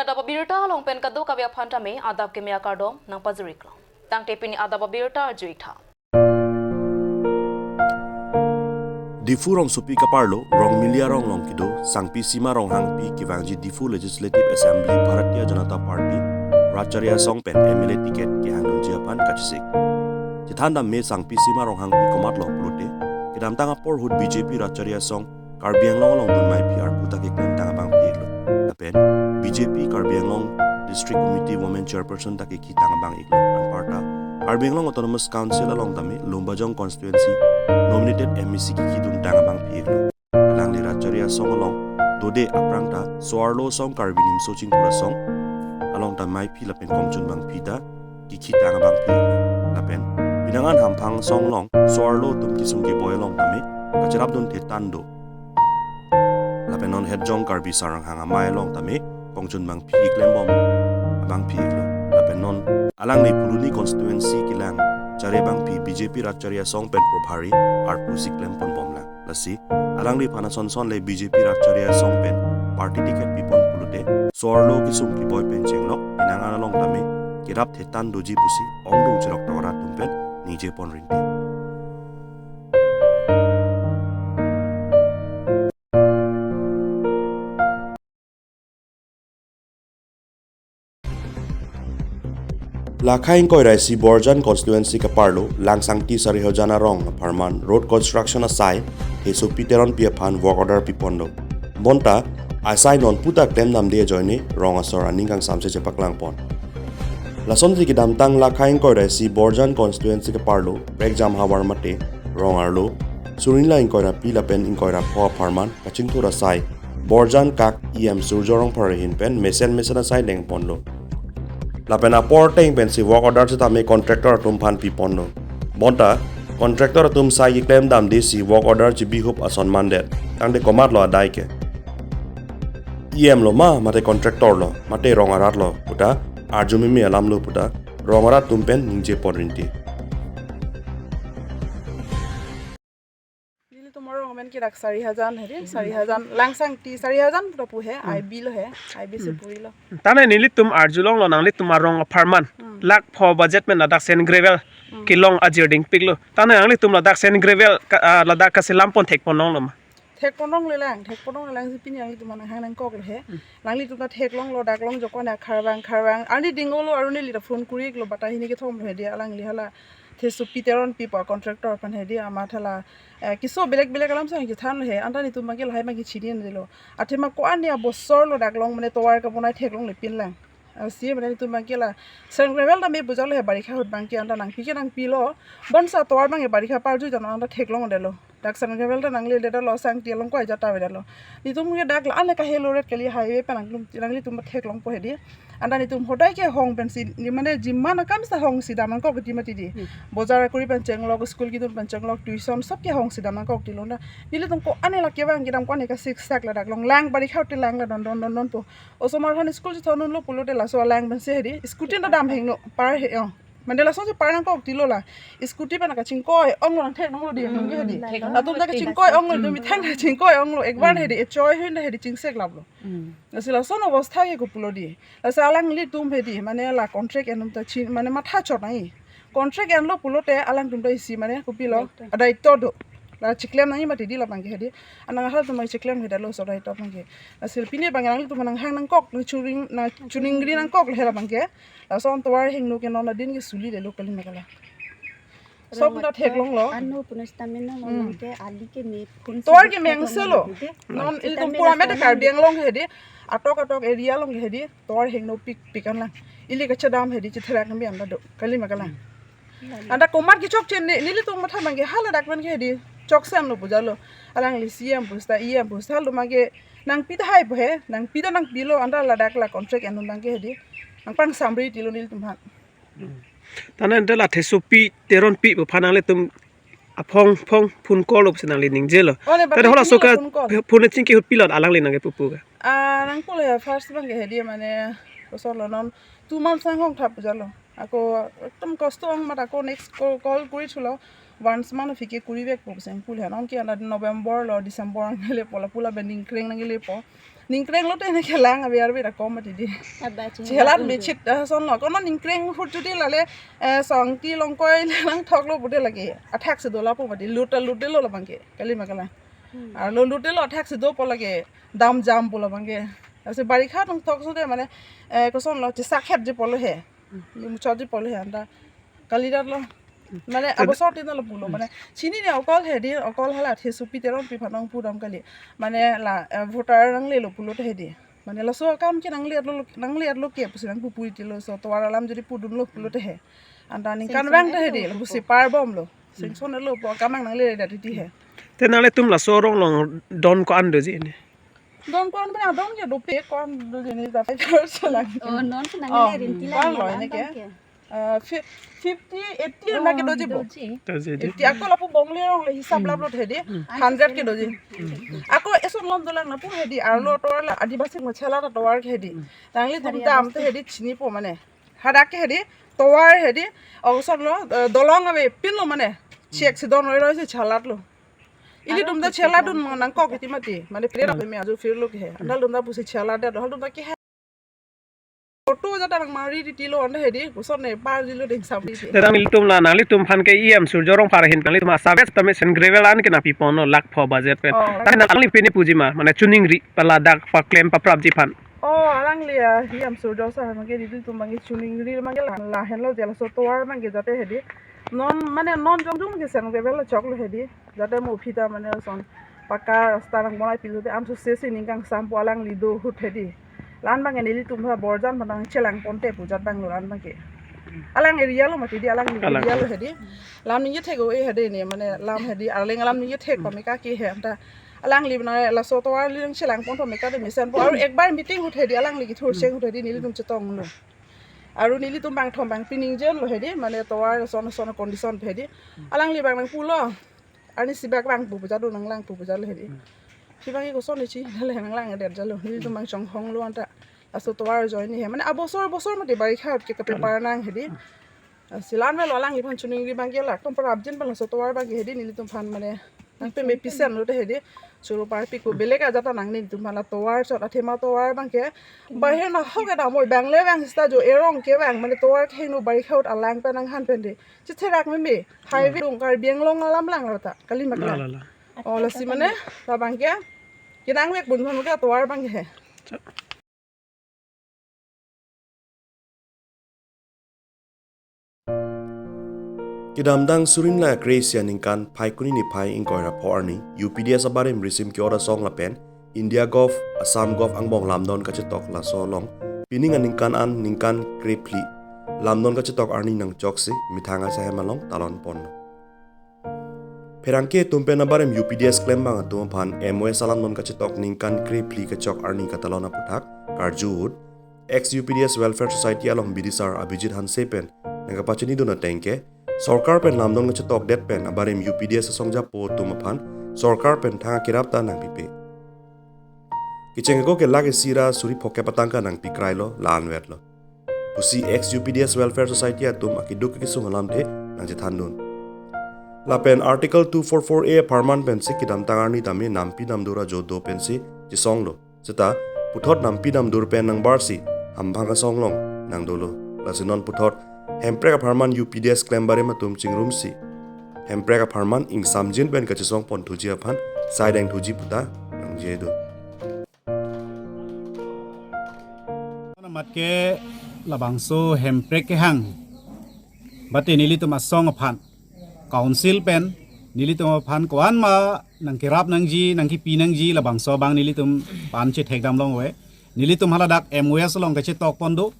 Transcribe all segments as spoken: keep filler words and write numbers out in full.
Adap abirta along pen kadokave aphan tame adap keme akardom nangpajir-iklo. Tangte pini adap abirta arju-ik tha. Diphu rongsopi kaparlo Rongmili arong along kedo Sangpi Sima Ronghangpi kevangji Diphu Legislative Assembly Bharatiya Janata Party Rat Chari Asong pen M L A ticket kehangdunji aphan kachesik. Chethan dam me Sangpi Sima Ronghangpi komatlo pulote, kedamtang apor ahut B J P Rat Chari Asong Karbi Anglong along dun maiphi arpu ta keklemtang abangpi-iklo. Lapen B J P Karbi Anglong District Committee Women Chairperson ta kekhitang abang-iklo. Anparta Karbi Anglong Autonomous Council along tame Lumbajong Constituency nominated M A C kekhiduntang abangpi-iklo. Alangli Rat Chari Asong along dode aphrang ta so-arlo asong Karbi Nimso Chingpur Asong along ta maiphi lapen kongchun bangphi ta kekhitang abangpi. Lapen pinangan Hamphang Asong along so-arlo atum kesung keboi along tame kacherapdun thetan do. Lapen non Hetjong Karbi Sarang Hangamai along tame kongchun bangphi keklembom abangpi-iklo. Lapen non alangli Phuloni constituency kelang chari bangphi B J P Rat Chari Asong pen Probhari arpu si klemponbomlang. Lasi alangliphan asonson le B J P Rat Chari Asong pen party ticket pipon pulote so-arlo kesung keboi pen chenglok pinangan along tame kerap thetan doji pusi ongdung chiroktok arat atum pen ningjeponrinti. Lakhai ingkoi ra isi Borjan constituency kaparlo Langsangti Sarihajan arong apharman road construction asai Hesopi Teronpi aphan work order piponlo. Bonta asai nonpu ta klemdamde ajoine rong asor aning kangsamse chepaklangpon. Lasonsi kedamtang Lakhai ingkoi ra isi Borjan constituency kaparlo Prekjam havar mate rong arlo Surinla ingkoi ra phi lapen ingkoi ra pho apharman kachingthur asai Borjan kak E M Surjo Rongphar ahin pen mesen mesen asai dengponlo. Lapen apor ateng pensi work order setame contractor atum aphan piponlo. Bonta contractor atum sai keklemdamde si work order chibihup ason mandet. Tangte komatlo adai ke? E M lo ma mate contractor lo mate rong arat lo puta arjumimi alamlo puta rong arat atum pen ningjeponrinti. Nelitum arong amen ke dak Sarihajan hedi, Sarihajan, Langsangti Sarihajan puta pu he, I B lo he, I B si purilo. Tane nelitum arjulonglo nanglitum arong apharman. Hmm. Lakh pho budget pen ladak sand gravel Hmm. kelong ajirdingpiklo. Tane nanglitum ladak sand gravel ka, ah, ladak kaselam pon thekponlonglo ma? Thekponlonglelang, thekponlonglelang si pini nanglitum aphan nanghang nangkoklo he. Hmm. Nanglitum ta theklonglo dak long jokon ya kharbang kharbang. Arni dingolo arni lita phone kuri-iklo bata hini kethom lo hedi alangli hala Hesopi Teronpi pa contractor aphan hedi amat hala, eh, keso belek belek alam sang kethanlo he, anta netum abangke lahai abangke chini-an delo. Athema ko-an ya bosor lo dak long mane tovar kabonai theklongle pinlang. Asi mane netum abangke la sand gravel ta me bujalo he barikha ahut abangke anta nangpi ke nangpilo. Bonta tovar abangke barikha parju jano anta theklongdelo. Dak sand gravel ta nangle deda lo Sangti along ko ajat ta avedetlo. Netum ke dak la ane kahelo ret kali highway pen nangtum nanglitum theklongpo hedi. Anta netum hodai ke hong pensi, ne mane jiman akam sa hongsi dam nangkok kiti mati di. Hmm. Bojar akuri pen chenglok, school kedun pen chenglok, tuition sob ke hongsi dam nangkok tilo na. Nelitum ko ane la kevang kedam ko ane ka siksak ladak long lang barikha ahut lang la don don don don po. Osomar aphan school chethondunlo pulote laso alang pensi hedi. Scooty ta dam hingno, par he, oh. Mane lasonsi par nangkok tilo la. Scooty pen kachingkoi onglo nangtheklonglo di, Hmm, nangke hedi. Thek- Latum ta kachingkoi onglo, Hmm. Dumi thang kachingkoi onglo. Ekbar Hmm. hedi, echoi hin hedi chingseklaplo. Hmm. Lasi lason obostha ke kopulo di. Lasi alanglitum hedi, mane la contract enum ta chin, mane matha chot nai. Contract enlo pulote alangtum ta isi mane kopilo. Daito. Adaito do. La chiklem nai mati di labangke hedi. Anang halatum chiklem hedi lo so daito abangke. Lasi pini abang alanglitum nanghang nangkok, nangchuring, nangchuningri nangkok le labangke. Lason tovar hingno ke non adin ke suli le lo kali makala. Sob ta theklonglo. Ano puno stamina Hmm. Ke ali ke me phun Tovar ke stamina mengselo. Hedi. Non ilitum stamina pura mete stamina. Karbi Anglong hedi. Atok atok area along hedi. Tovar hingno pik pik anlang. Ili kachedam hedi chitherak kami anda do. Kali makala. Hmm. Anta komat kechokche ne, nelitum matha abangke hala dak abangke hedi. Chokse amlo pujalo. Alangli C M pusta, E M pusta lo abangke nangpi tahai po he. Nangpi ta nangpilo anta ladak la contract enum abangke hedi. Nangpangsamri tilo nelitum aphan. Tane ante la Hesopi Teronpi pu aphan nanglitum aphong phong phone call up si nangli ningjelo. Oh, ne Tade bata hola so ka phone call. Phone chingki ahut pilot alangli nangkepupu ka. Ah, nangpule first abangke hedi mane kosonlo non two months nanghong thap jalo. Ako ekdom kosto ang mat ako next call, call kuri thulo. Once man fike kuri vek po seng pule non ke ana November lo December ang lepo la pula bending kring nanglepo. Ningkreng lote ne kelang abi arbi ra kom mati di. Aba chehela Chehelat dun me tu. Chit, eh, son lo. Kono ningkreng hut judi lale, eh, song ti longkoi le nangthok lo bude lagi. Athak si dola po mati. Lut ta lut de lo labang ke. Kali ma kala. Hmm. Arlo lut de lo athak si dopo lagi. Dam jam po labang ke. Asi barikha nangthok so de mane, eh, koson lo chisak het je polo he. Hmm. Ni muchot je polo he anta. Kali dat lo. Mane Tada- abosor tin lo pulo. Hmm. Mane chini ne okol he di, okol hala the supi teron pi phanong pudam kali. Mane la, eh, voter nangle lo pulo te he di. Mane laso akam ke nangle lo, nangle lo ke pusi nangpu pui ti lo so tovar alam jodi pudun lo pulo te he. Anta ningkan Sanction vang te he di, lo pusi parbom lo. Sanction lo po akam nangle dat ti he. Te nanglitum laso arong along don ko-an doji ne? Don ko-an bena don ke dope ko-an doji ne da pai selang. Oh, non ke Oh, nangle rinti la ko-an lo lang ini ke? Bang ke. Ah, fi-, fifty, eighty Oh, na ke doji bo. Doji. Doji, doji. Eighty ako lapu bongle rong le hisab Hmm. lap lo he di. Hmm. Hundred ke doji. Hmm. Ako eson lom dolang lapu he di. Arlo tovar la Adivasi mo Chehelat tovar ke he di. Hmm. Nanglitum Hari dam Adivasi. Te he di chini po mane. Hadak ke he di tovar he di. Oson lo, eh, dolong ave pin lo mane. Chek si don roi roi si Chehelat lo. Ilitum ta Chehelat dun nangkok iti mati. Mane pire Hmm. Ave me aju fir lo ke he. Andal dun ta pusi Chehelat de, hal dun ta ke he. Auto jata nang mari di tilo anda he di, koson ne par jilo ding sabri si. Te nanglitum la, nanglitum aphan ke E M Surjya Rongphar ahin, nanglitum asabes tame sen gravel an ke nangpi ponlo lakh pho budget pen. Oh. Tame nangli pini puji ma, mane chuningri paladak paklem paprapji aphan. Oh, alangli ya, E M Surjya sir, mane nelitum mane chuningri mane la, lahenlo jela so tovar mane jate he di. Non, mane non jongjong ke sen gravel choklo he di. Jate mo aphi ta mane son pakka rasta nang bonai pilo te am so se se ning kangsam po alangli do ahut he di. La-an bang ke nelitum ha borjan bang chelang ponte pu jat bang lo la-an bang ke. Alang area lo mati di alang Alang. Area lo he di. Lam ningje thek o e he di ne mane lam he di arleng lam ningje thek pame ka ke he anta. Alangli bang laso tovar li nang chelang pon pame ka de mesen po aru ekbar meeting ahut he di alangli kithur cheng ahut he di nelitum chetong lo. Aru nelitum bangthom bang piningjen lo he di mane tovar son son condition he di. Alangli bang nang pulo. Arni sibak lang pu puja do nang lang pu puja le hedi. Hmm. Sibak ke koson ne chi le nang lang der jalo. Nelitum bang chonghong lo anta. Laso tovar ajoine he. Mane abosor bosor mati barikha ke kape Kalang. Par nang hedi. Hmm. Ah, si la-an me lo alangliphan chuningri bang ke la. Tum parap jin bang laso tovar bang ke hedi nelitum aphan mane. Nangpeme pisen lo te hedi. Choro parpi ko belek ajat ta nang nelitum aphan la tovar chot athema tovar bang ke. Hmm. Bahir na ho ke da moi bang le bang sita jo erong ke bang mane tovar ke no barikha ahut alang pen nanghan pen de. Chitherak meme, highway Hmm. Dung Karbi Anglong alam lang lo ta, kali mak La, lang. La, la. Oh, lasi mane, labang ke, kinang vek bun bun ke tovar bang ke he. Cha. Kedamtang surin la kre-isi aningkan Phaikuni niphai ingkoi ra pho arni, U P D S abarim risim ke-ot asong lapen, India Govt, Assam Govt angbong lamdon kachetok laso along, pining aningkan an ningkan krephli, lamdon kachetok arni nangchoksi, methang asahem along talon pon. Pherangke atum pen abarim U P D S klembang atum aphan M O S alamdon kachetok ningkan krephli kechok arni katalon aputhak, karju ahut, ex U P D S Welfare Society along bidisar Abhijit Hanse pen, nangkapachini dun ateng ke, sorkar pen lamdon kachetokdet pen abarim U P D S asong japo atum aphan sorkar pen thang akirap ta nangpipe. Kecheng ako ke lakh isi ra suri phokep atangka nangpikrai lo, la-an vet lo. Pusi ex U P D S Welfare Society atum akeduk kesung alamthe nangchethan dun. Lapen Article two four four A apharman pensi kedamtang arni tame nampi namdur ajo do pensi chesong lo. Seta, puthot nampi namdur pen nangbarsi, hamphang asong along, nangdolo. Lasi non puthot, hemprek apharman U P D S klem barim atum chingrumsi. Hemprek apharman ingsamjin pen kachesong pon thuji aphan, saideng thuji puta, nangje do. Amat ke labangso hemprek kehang. Bate nelitum asong aphan. Council pen, nelitum aphan ko-an ma nangkerap nangji, nangkepi nangji, labangso abang nelitum aphan chethekdam longve. Nelitum haladak M O S along kachetok pon do.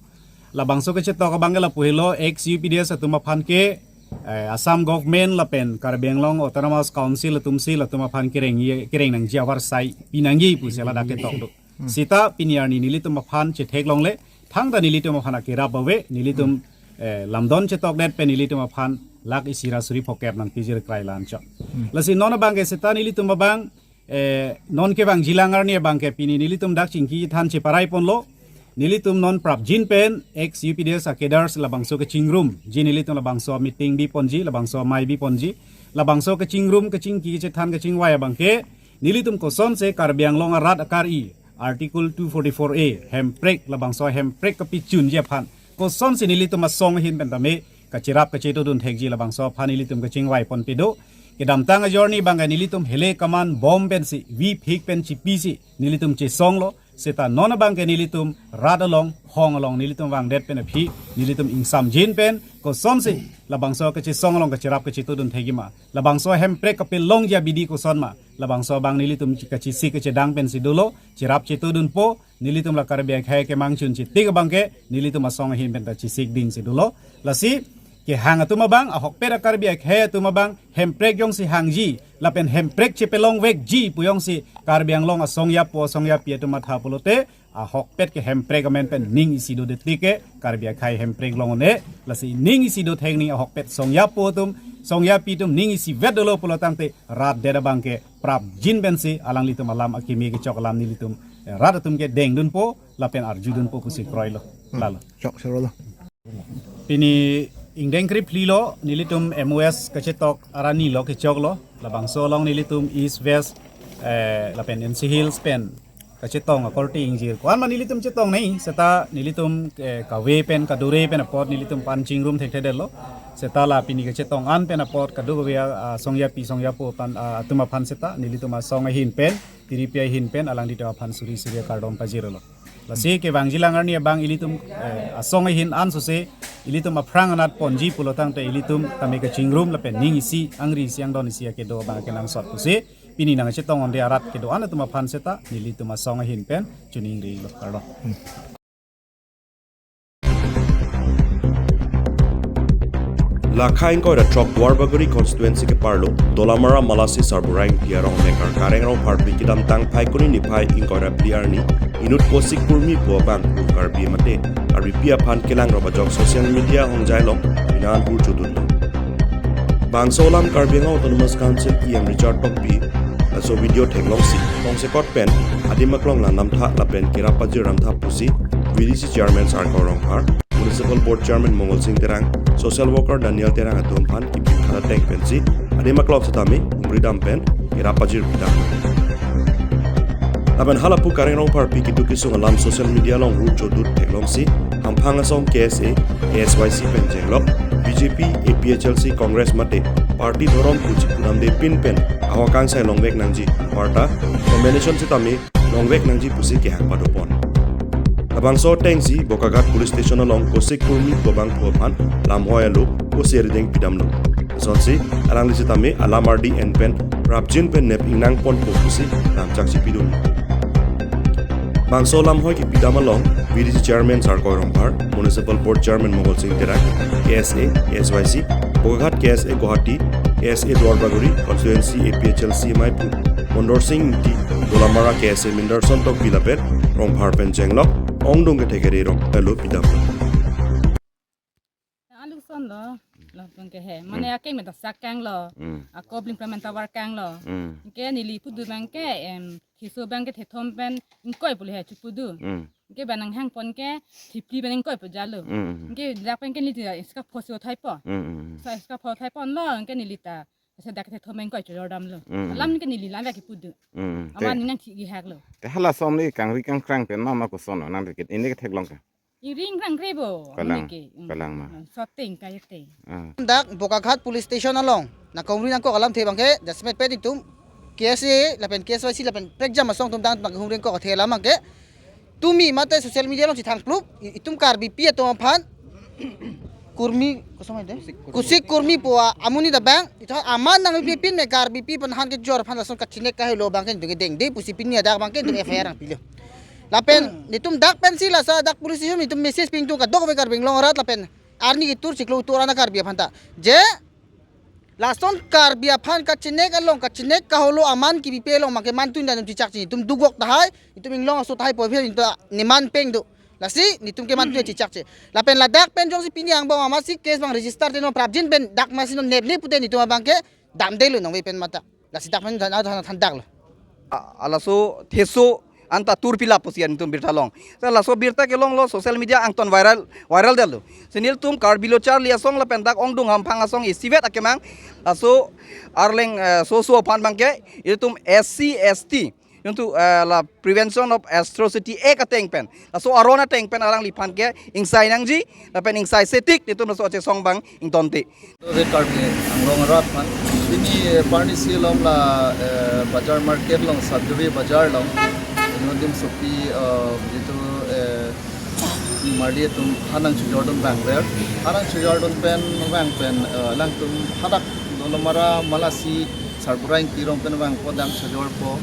Labangso kachetok abang ke lapu helo ex U P D S atum aphan ke, eh, Assam Government lapen Karbi Anglong Autonomous Council atumsi latum aphan kereng ye, kereng nangji avarsai pi nangji pusi ladak ketok do. Hmm. Sita pini arni nelitum aphan chethek longle, thangta nelitum aphan akerap ave, nelitum, Hmm. eh, lamdon chetokdet pen nelitum aphan lakh isi ra suri phokep nangpijir krai la-an chot. Hmm. Lasi non abang ke sita nelitum abang, eh, non kevangji lang arni abang ke pini nelitum dak chingki than cheparai ponlo, nelitum non prapjin pen, ex U P D S akadars labangso kachingrum, ji nelitum labangso meeting bi ponji, labangso mai bi ponji, labangso kachingrum, kachingki, kachethan, kachingvai abang ke, nelitum kosonsi Karbi Anglong arat akari, Article two forty-four A, Hemprek, labangso Hemprek kapachunji aphan kosonsi nelitum asong ahin pen tame kachirap kachetodun thekji, labangso aphan nelitum kachingvai ponpe do. Kedamtang ajorni abangke nelitum hele kaman bom pensi, vi phik pen chipisi nelitum chesonglo. Seta non abangke nelitum rat along, hong along nelitum vangdet pen aphi nelitum ingsamjin pen kosonsi labangso kachesong along kachirap kachetodun thekji ma, labangso Hemprek kapelongji abidi koson ma, labangso abang nelitum kachesik kachedang pensi dolo. Chirap chetodunpo, nelitum la Karbi akhei kemang chun chitik abangke nelitum asong ahin pen ta chesik dingsi dolo. Lasi kehang atum abang, ahokpet a-Karbi akhei atum abang, Hemprek jongsi hangji lapen Hemprek chepelongvekji pu jongsi Karbi Anglong asong yapo asong yapi atum matha pulote, ahokpet ke Hemprek amen pen ning isi dodet tik ke Karbi akhei Hemprek long un-e. Lasi ning isi dothek ni ahokpet song yapo atum, song yapi atum ning isivet dolo pulo tangte rat det abangke prapjin pensi alanglitum alam akimi kechok alam nelitum, eh, rat atum ke dengdunpo lapen arjudunpo pusi kroilo. Lalo. Chok serolo. Pini ingdeng krip phli lo, nelitum M O S kachetok arni lo kechoklo, labangso along nelitum East West, eh, lapen N C Hills pen kachetong akorte ingjir. Ko-an ma nelitum chetong nei, seta nelitum, eh, kave pen, kadure pen apot nelitum pan chingrum thekthedetlo. Seta la pini kachetong an pen apot kadokave a, a, song yapi, song yapo pan, a, atum aphan seta nelitum asong ahin pen, tiripi ahin pen, alanglitum aphan suri suri akardom pajirlo. Lasi kevangji lang arni abang ilitum, eh, asong ahin ansose ilitum aphrang anat ponji pulo tangte ilitum tame kachingrum lapen ning isi, angri isi, angdon isi akedo abang kenangsot pusi pini nangchetong onde arat kedo-an atum aphan seta nelitum asong ahin pen choningri lo, kardom. Lakha ingkoi ra throk Duarbagori constituency keparlo Dolamara Malasi Sarburai Ingti arong mekar Kareng Rongpharpi kedamtang Phaikuni niphai ingkoi ra phli arni inut Kosik Kurmi pu abang pu Karbi mate Karbipi aphan kelang rop ajok social media hongjai along pinan hur chodunlo. Bangso alam Karbi Anglong Autonomous Council E M Richard Tokbi laso video theklongsi tongsekot pen adim aklong langdamtha lapen kerap pajir damtha pusi V D C Chairman Sarkoi Rongphar, Municipal Board Chairman Mongol Sing Terang, Social Worker Daniel Terang atum aphan kipi khala teng pensi adim aklong setame humri dam pen kerap pajir pidam. Lapen halapu Kareng Rongpharpi keduk kesung alam social media along hur chodun theklongsi hamphang asong K S A, K S Y C pen jenglok, B J P, A P H L C, Congress mate party dhorom kuchi kudam de pin pen ahok kangsai longvek nangji, parta combination setame longvek nangji pusi kehang padopon. Labangso atengsi Bokaghat Police Station along Kosik Kurmi pu abang pu aphan lamhoi alo pusi arideng pidamlo. Lasonsi alangli setame alam ardi en pen prapjin pen nep ingnang ponpo pusi lamchak chipidun. Bangso lamhoi kipidam along V D C Chairman Sarkoi Rongphar, Municipal Board Chairman Mongol Sing Terang, K S A, K S Y C, Bokaghat K S A Guwahati, K S A Duarbagori Constituency A P H L C M I pu Mondor Sing Ingti, Dolamara K S A Mindarson Tokbi lapen Rongphar pen jenglok ongdung kethek kere rong alo pidam. Aluk son lo, lo pun ke he. Mane akeng meta sak kang lo. Mm. Ako bling pramenta war kang lo. Mm. Ke neli pudu bang ke, em, thiso bang ke thethom pen ingkoi pule he chupudu. Mm. Ke banang hang pon ke thipli banang ingkoi pu jalo. Mm, mm. Ke dak pen ke neli ta iska phosi othai po. Mm, mm, mm. Sa iska pho thai pon lo, ke neli ta. Sa dak thethom bang ingkoi chojor dam lo. Mm, mm. Alam ke neli lam ya kipudu. Mm, mm. Ama Te, ni nang thi gihak lo. Te hala som ni kangri kangkrang pen mama koson lo nang dikit. Ini ke theklong ke. Iring rang rebo. Kalang, ini ke, mm, kalang ma. Mm, soting kayo te. Ah. Dak Bokaghat Police Station along nangkahumri nangkok alamthe bang ke, dasmet pet itum K S A lapen K S Y C lapen prekjam asong atum dang nangkahumri nangkok athe alam bang ke. Tumi mate social media along chithang plup, i-, itum Karbipi atum aphan Kurmi, kosong ide? Kosik Kurmi pu amonit abang, ito aman nangpipin me Karbipi aphan han kejor aphan lason kachinek kahelo bang ke itum ke dengde pusi pini adak bang ke itum F I R nangpilo. Lapen, nitum dak pensi laso dak police station nitum message pingtung kadokave Karbi Anglong arat lapen arni ketur chiklo ketur ana Karbi aphan ta. Je, lason Karbi aphan kachinek along, kachinek kaholo aman kipipe along, mangke mantun dan nitum chichakche, nitum dugok tahai, nitum inglong aso tahai po aphi nitum neman peng do. Lasi, nitum ke mantun chichakche. Lapen ladak pen jongsi pini angbong amatsi case bang register te non prapjin pen dak masi non nepne pute nitum abang ke damdelo nangve pen mata. Lasi dak pen than, than, than dak lo. A, alaso theso anta tur pila pusi an itum birta long. Sa laso birta kelonglo social media angton viral, viral detlo. Si nelitum Karbi Lo Charli Asong lapen dak ongdung hamphang asong isivet akemang. Laso arleng, eh, so so aphan bang ke itum S C, S T, Nontu, eh, la Prevention of Atrocity Act ateng pen, laso aron ateng pen alangliphan ke ingsai nangji, lapen ingsai setik netum laso achesong abang ingtonte. Ave Karbi Anglong arat aphan. Pini, eh, parnisi along la, eh, bazar market along, Sapjuri bazar along, Nodim Sopi, eh, jitu, eh, marli atum ha nangchojordun vangver. Ha nangchojordun pen vang pen, eh, alangtum hadak Dolamara Malasi Sarbura Ingti arong pen vangpo, dam chojorpo.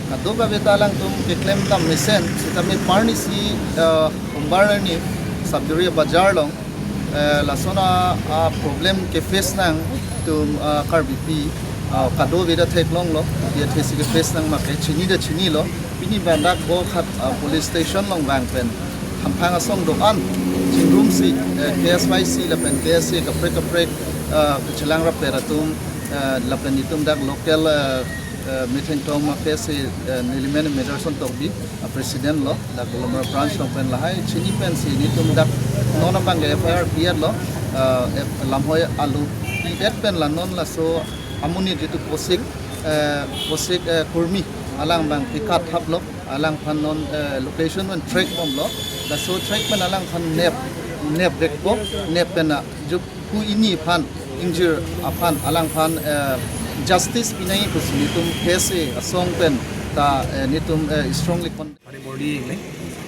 Kadokave ta alangtum keklem dam mesen, sitame parnisi, eh, Sombar arni Sapjuri bazar along, eh, lason a, a problem ke face nang atum, eh, Karbipi, eh, kadokave ta theklonglo, ya thesi ke face nang ma ke chini ta chinilo. Pini bang dak Bokakhat, eh, police station along vang pen hamphang asong do-an chingrumsi, eh, K S Y C lapen K S A kaprek kaprek, eh, kachelang rapper atum, eh, lapen itum dak local, eh, eh, methengtong ma K S A, eh, nelimen Major Son Tokbi, eh, president lo, dak Dolamara branch along pen lahai chini pensi netum dak non abang ke F I R pi-etlo, eh, F-, lamhoi alu pi-et pen la non laso amonit jitu Kosik, eh, Kosik, eh, Kurmi, alang abang pikat haplo, alangphan non, eh, location pen track bomlo, laso track pen alangphan nep, nep vekpo, nep pen, ah, juk hu ini aphan, ingjir aphan, alangphan, eh, justice pinangji pusi netum K S A asong pen ta, eh, netum, eh, strongly condemn. Pare Bordi ingle.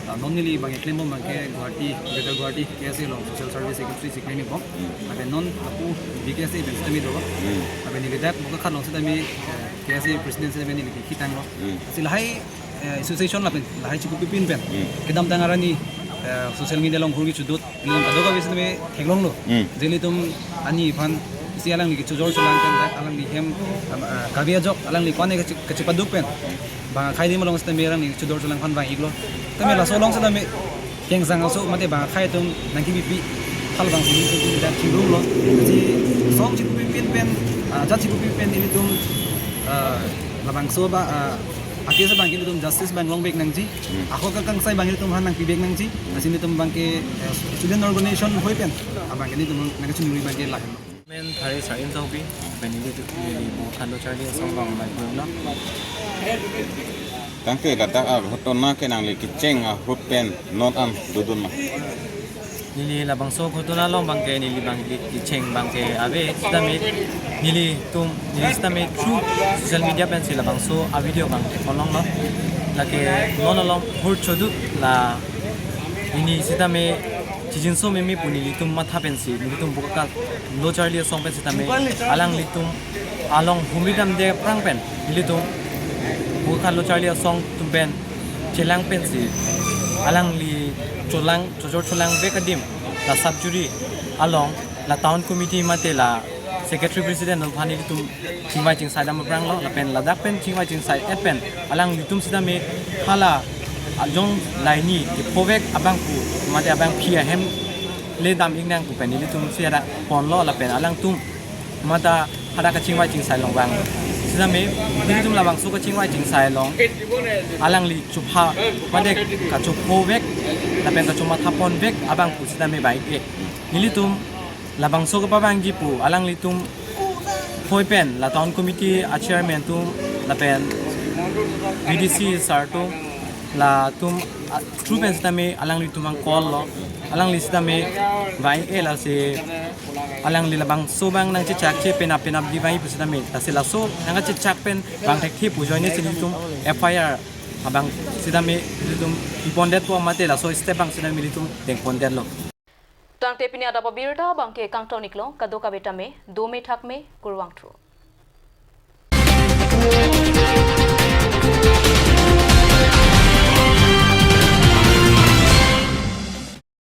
Ah, non neli abang keklem abang ke Guwahati, Greater Guwahati K S A along Social Service Secretary si klem ikbom. Hmm. Lapen non ako B K S A pen sitame do. Hmm. Lapen neli dak Bokakhat along sitame, eh, K S A president sitame neli kethitanglo. Hmm. Si lahai, eh, association lapen lahai chikupipin pen. Hmm. Kedamtang arni, eh, social media along hurgi chudut. Ilitum kadokave sitame theklonglo. Hmm. Je ilitum ani aphan isi alangli kechojor cholang pen dak alangli hem, ah, ah, kave ajok alangli kone kachi-, kachipaduk pen bang akhai adim along sitame alangli chojor cholang aphan vang-iklo. Tame laso along sitame kengsang aso mate bang akhai atum nangkebipi phal abang si ilitum dak chingrumlo. Si asong chikupipin pen, ah, jat chikupipin pen ilitum, ah, labangso ba, ah, a-case abang ke ilitum justice abang longvek nangji. Hmm. Ahok akangsai abang ilitum aphan nangpivek nangji. Hmm. Lasi ilitum abang ke, eh, student organization hoi pen abang ke ilitum nangkachiningri abang ke lahenlo. Men thari sarin saupi, pen ilitum neli Bokakhat lo charli asong abang mai pulo. Tangte ladak aghotona ke nangli kecheng ahut pen non an dodun ma? Neli labangso ghotona along abang ke neli abang ke kecheng abang ke ave sitame nelitum, neli sitame through social media pensi labangso a-video abang ke theklonglo. Lake non along hur choduk la neli sitame chijinso meme pu nelitum matha pensi nelitum Bokakhat lo charli asong pen sitame alanglitum along humri damde aphrang pen nelitum Bokakhat lo charli asong atum pen chelang pensi alangli cholang, chojor cholangvek adim la Sapjuri along la town committee mate la secretary president along aphan ilitum chingvai chingsai dam aphranglo, lapen ladak pen chingvai chingsai-et pen alanglitum sitame hala ajong laini kephovek abang pu mate abangpi ahem le dam-ik nang pu pen ilitum si hadak ponlo, lapen alangtum mate hadak kachingvai chingsai along vang. Sitame ilitum labangso kachingvai chingsai along alangli chopha mate kachophovek lapen kachomathaponvek abang pu sitame vang-ik-e. Nelitum labangso kepavangji pu alanglitum hoi pen la town committee a-chairman atum lapen V D C sir atum latum, ah, through pen sitame alanglitum abang call-lo, alangli sitame vang-e, lasi alangli labangso abang nangchechakche penap penapji vang-i pu sitame, lasi laso nangkachechak pen vang thekthe pu ajoine si nelitum F I R abang sitame nelitum pipondetpo mate laso step abang sitame nelitum dengpondetlo. Tangte pini adap abirta abang ke kangton-iklo, kadokave tame dome thakme, kurvangthu.